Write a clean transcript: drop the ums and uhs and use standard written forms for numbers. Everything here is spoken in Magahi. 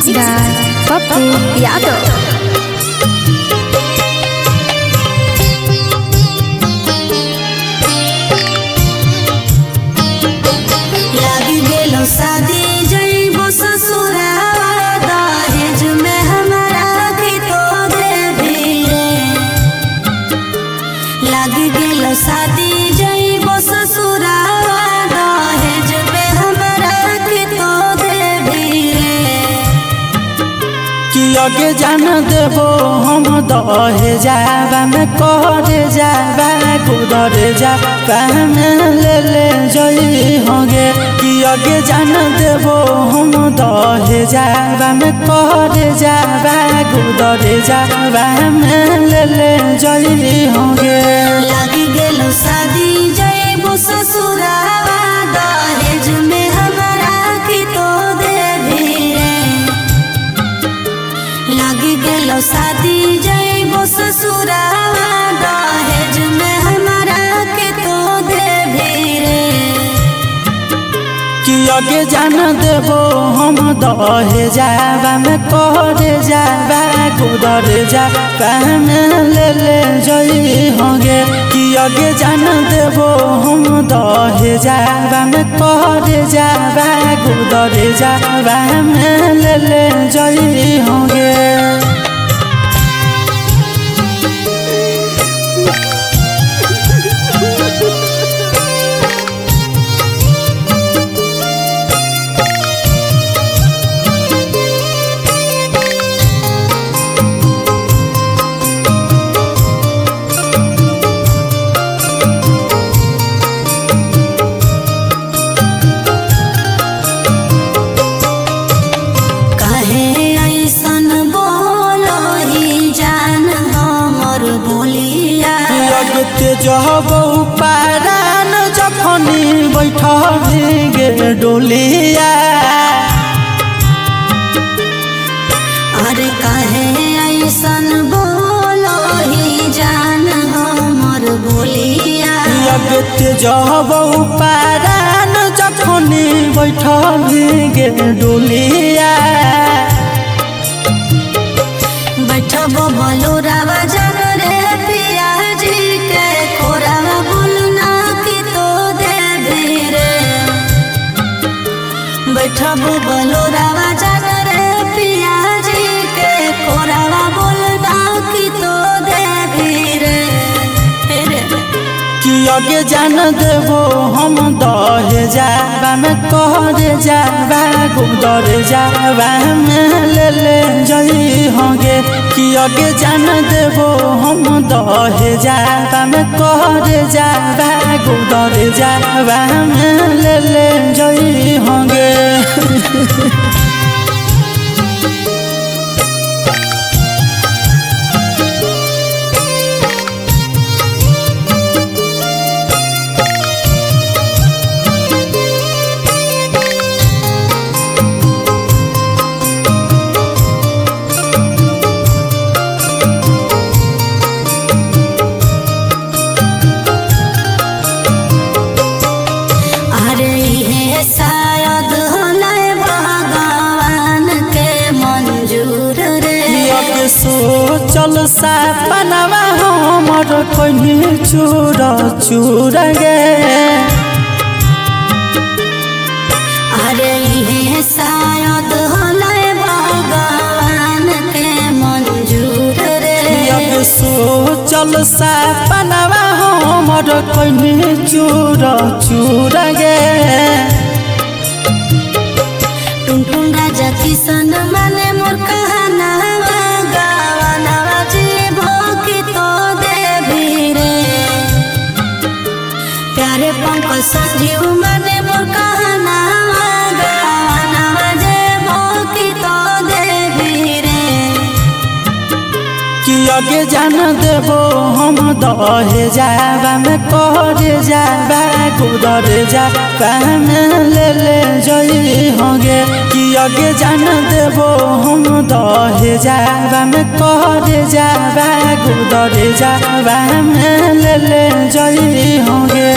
Mixed by Pappu Yadav. लागी गेलो शादी जइबो ससुरावा दहेज में हमरा की तो देबी रे। लागी गेलो शादी जइबो ससुरावा दहेज में हमरा की तो देबी रे। कि आगे जान देबो हम दहे जाबा में करे जाबा गुदर जाबा में ले ले जई होगे। कि आगे जान देबो हम दहे जाबा में करे जाबा गुदर जाबा में ले ले जई होगे। लागी गेलो शादी जइबो ससुरावा दहेज में हमरा की तो देबी रे। लागी गेलो शादी जइबो ससुरावा दहेज में हमरा के तो देबी रे। कि आगे जान देबो हम दहे जाबा में करे जाबा गुदर जाबा में ले ले जई होगे। कि आगे जान देबो हम दहे जाबा में करे जाबा गुदर जाबा में ले ले जई होगे। काहे ऐसन बोलही जान हमर बोलिया। लगते जबो पारान जखनी बैठबी गे डोलिया। अरे काहे ऐसन बोलही जान हमर बोलिया। लगते जबो पारान जखनी बैठबी गे डोलिया। बैठबो बलोरावा जान रे पिया जी के कोरावा बोलना की तो देबी रे। बैठबो बलोरावा जान रे पिया जी के कोरावा बोलना की तो देबी रे। कि आगे जान देबो हम दहे जाबा में करे जाबा गुदर जाबा में ले ले जई होगे। कि आगे जान देबो हम दहे जाबा में करे जाबा गुदर जाबा में ले ले जई होगे। अरे हे शायद होलै भगवान के मंजूर रे। सोचल सपनवा हमर कोनी चूर चूर गे। अरे हे शायद होलै भगवान के मंजूर रे। सोचल सपनवा हमर कोनी चूर चूर गे। टुनटुन राजा किसन माने मोर कहनावा गावनावा जीवो की तो देबी रे। प्यारे पंकज संजीव माने मोर कहनावा गावनावा जीवो की तो देबी रे। कि आगे जान देबो हम दहे जाबा में करे जाबा गुदर जाबा में ले ले जई होगे। कि आगे जान देबो हम दहे जाबा में करे जाबा गुदर जाबा में ले ले जई होगे।